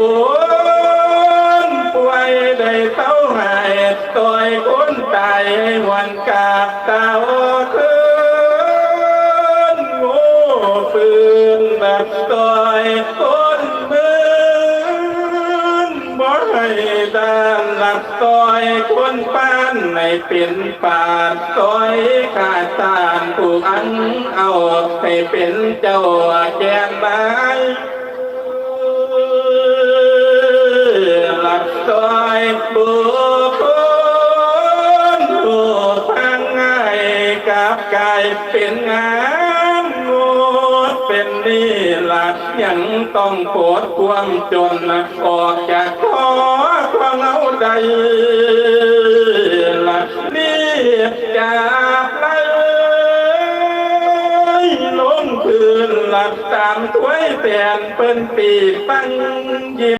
ຄົນປ່ວຍໄດ້ເຊົາຫາຍ ຊ່ອຍຄົນຕາຍໃຫ້ຫວນກາບຕາອອກຄືນ ໂງ່ຟື້ນແບບຊ່ອຍຄົນມື່ນ ບໍ່ໃຫ້ດ້ານລັກ ຊ່ອຍຄົນປານໃຫ້ເປັນປານ ຊ່ອຍຂ້າທ່ານຜູ້ອັງເອົາ ໃຫ້ເປັນເຈົ້າແກ່ນາຍ ລັກຊ່ອຍບຸກຄົນຜູ້ພັງຫາຍ ກັບກາຍເປັນງາມໝົດເປັນນີ້ລະ ຍັງຕ້ອງປົດຄວາມຈົນ ອອກຈາກຄອບຄົວເຮົາໄດ້ລະ ລີບຈາກໄລລົງພື້ນລະ ຕາມຖ້ວຍແຕນເພິ່ນປີກຕັ້ງ ຍິ້